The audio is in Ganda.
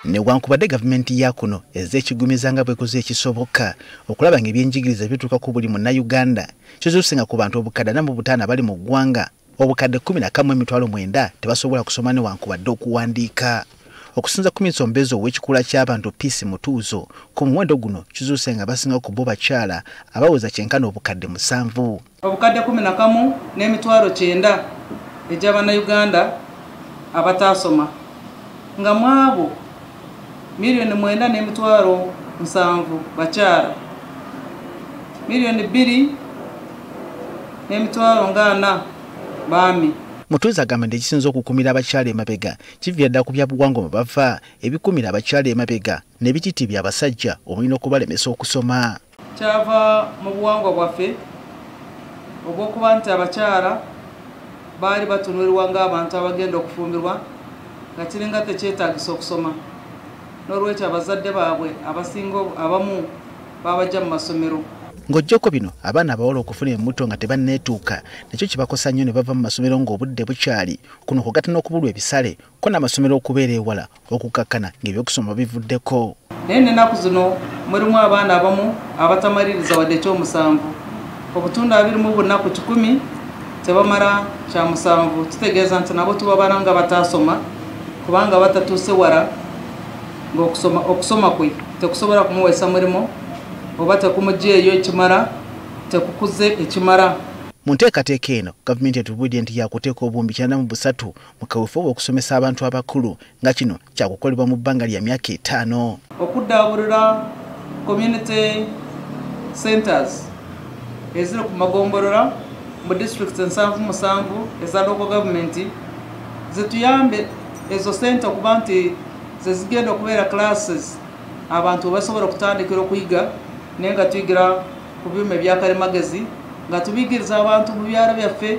Newankubadde gavumenti ya kuno ezze ekigumiza nga bw'ekoze ekisoboka okulaba ng'ebyenjigiriza bituuka ku buli munnayuganda, kizuuse nga ku bantu obukadde 45 abali mu ggwanga, obukadde 11,900 tebasobola kusoma newankubadde okuwandiika. Okusinza ku minisita omubeezi ow'ekikula ky'abantu Peace Mutuuzo, ku muwendo guno kizuuse nga basinga ku bo bakyala abaweza kyenkana obukadde 7. Obukadde 11 n'emitwalo 9 egy'abannayuganda abataasoma, nga mu abo 9,700,000 bakyala, 2,400,000 baami. Mutuuzo agamba nti ekisinza okukumira abakyala emabega kiviira ddala ku byabuwangwa mwe bava ebikumira abakyala emabega n'ebititibya abasajja omuli n'okubalemesa okusoma. Kyava mu buwangwa bwaffe obw'okuba nti abakyala baali batunuulirwa ng'abantu abagenda okufumbirwa nga kiringa tekyetaagisa okusoma, n'olwekyo abazadde baabwe abasinga abamu babajja mu masomero. Ng'oggyeko bino, abaana abawala okufuna embuto nga tebanneetuuka nakyo kibakosa nnyo ne bava mu masomero ng'obudde bukyali. Kuno kugatta n'okubulwa ebisale ko n'amasomero okubeera ewala okukakkana ng'ebyokusoma bivuddeko. Naye n'ennaku zino mulimu abaana abamu abatamaliriza wadde ekyomusanvu, obutundu 24 ku 100 tebamala kya musanvu, kitegeeza nti nabo tubabala nga bataasoma kubanga batatuuse wala ng'okusoma okusoma kwe tekusobola kumuweesa mulimu oba tekumugyeyo ekimala, tekukuze ekimala. Mu nteekateeka eno gavumenti etubuulidde nti yakuteeka obuwumbi 93 mu kaweefube okusomesa abantu abakulu nga kino kyakukolebwa mu bbanga lya myaka 5. Okuddaabulula community centers eziri ku magombolola mu districts 77 eza local government zituyambe ezo center okuba nti zezigenda okubeera classes abantu basobola okutandikira okuyiga, naye nga tuyigira ku byuma ebyakalimagezi nga tubigiriza abantu mu byalo byaffe.